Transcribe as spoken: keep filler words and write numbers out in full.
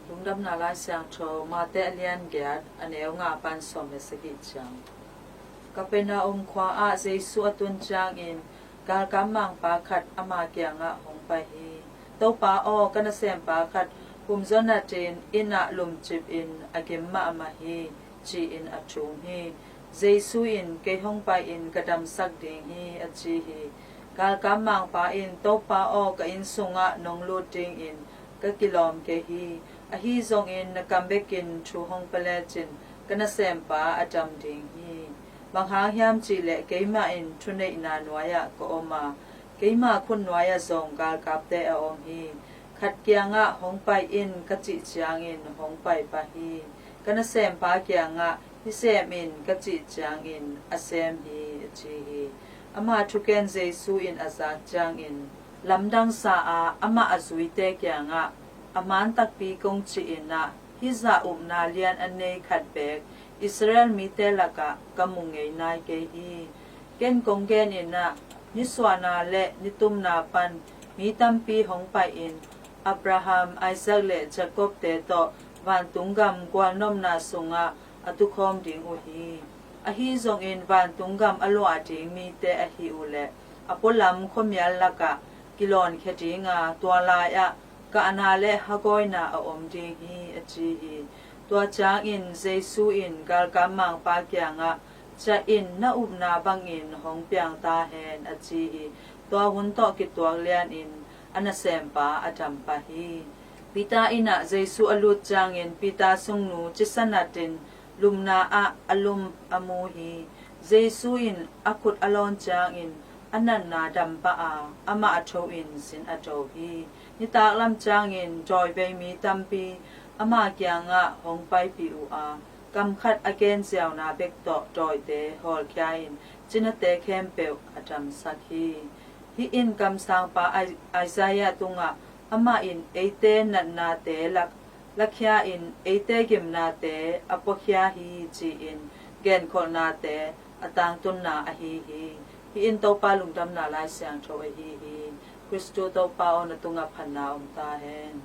Lungdamna Lai Siangtho, Mate a lian giat, a neu nga pan sawm le sagih ciang. Kapernaum khua ah Jesu a tun ciangin galkap mangpa khat ama kiangah hong pai hi. "Topa aw, ka nasempa khat pumzaw natin inn ah lumcip in a gim mahmah hi," ci-in a thum hi. Jesu in, "Kei hong pai-in ka damsak ding hi," a ci hi. Galkap mangpa in, "Topa aw, ka inn sungah nong lut dingin ka kilawm kei hi. Ahi zongin na kam bekin thu hong pia lecin ka nasempa a dam ding hi. Bang hang hiam cihleh keimah in thuneihna nuai-ah ka om a, keima khut nuai-ah zong galkapte a om hi. Khat kiangah, 'Hong pai in,' ka cih ciangin hong pai pah hi. Ka nasempa kiangah, 'Hih sem in,' ka cih ciangin a sem hi," a ci hi. Ama thuken Jesu in a zak ciangin, lamdang sa a, amah a zuite kiangah, "A man takpi kong ci-in ah, hih zah upna lian a nei khat beek Israel mite lakah ka mu ngei nai kei hi. Ken kong genin ah, nisuahna le nitumna pan mi tampi hong pai-in, Abraham, Isaac le Jacob-te tawh vantung gam gualnopna sungah a tukhawm ding uh hi. Ahi zongin vantung gam a luah ding mite ahih uh leh, a pualam khuamial lakah kilawnkhia ding a, tua lai-ah kahna le hagawina a om ding hi," a ci hi. Tua ciangin Jesu in galkap mangpa kiangah, "Ciah in, na upna bangin hong piang ta hen," a ci hi. Tua hun tawh kituak lianin a nasempa a dam pah hi. Peter inn ah Jesu a lut ciangin Peter sungnu cisa natin lumna ah a lum a mu hi. Jesu in a khut a lawn ciangin a natna dam pah a, amah a tho-in sin a do hi. Nitak lam ciangin dawivei mi tampi ama kiangah hong paipih uh a, kam khat a gen ziauna bek tawh dawite hawlkhia-in cinate khempeuh a damsak hi. Hih in kamsangpa Isaiah tungah, "Amah in eite natnate lak lakhia-in eite gimnate a puakhia hi," ci-in genkholhnate a tangtunna ahi hi. Hih in Topa Lungdamna Lai Siangtho ahi hi. Khristu Topa aw, na tungah phatna om ta hen.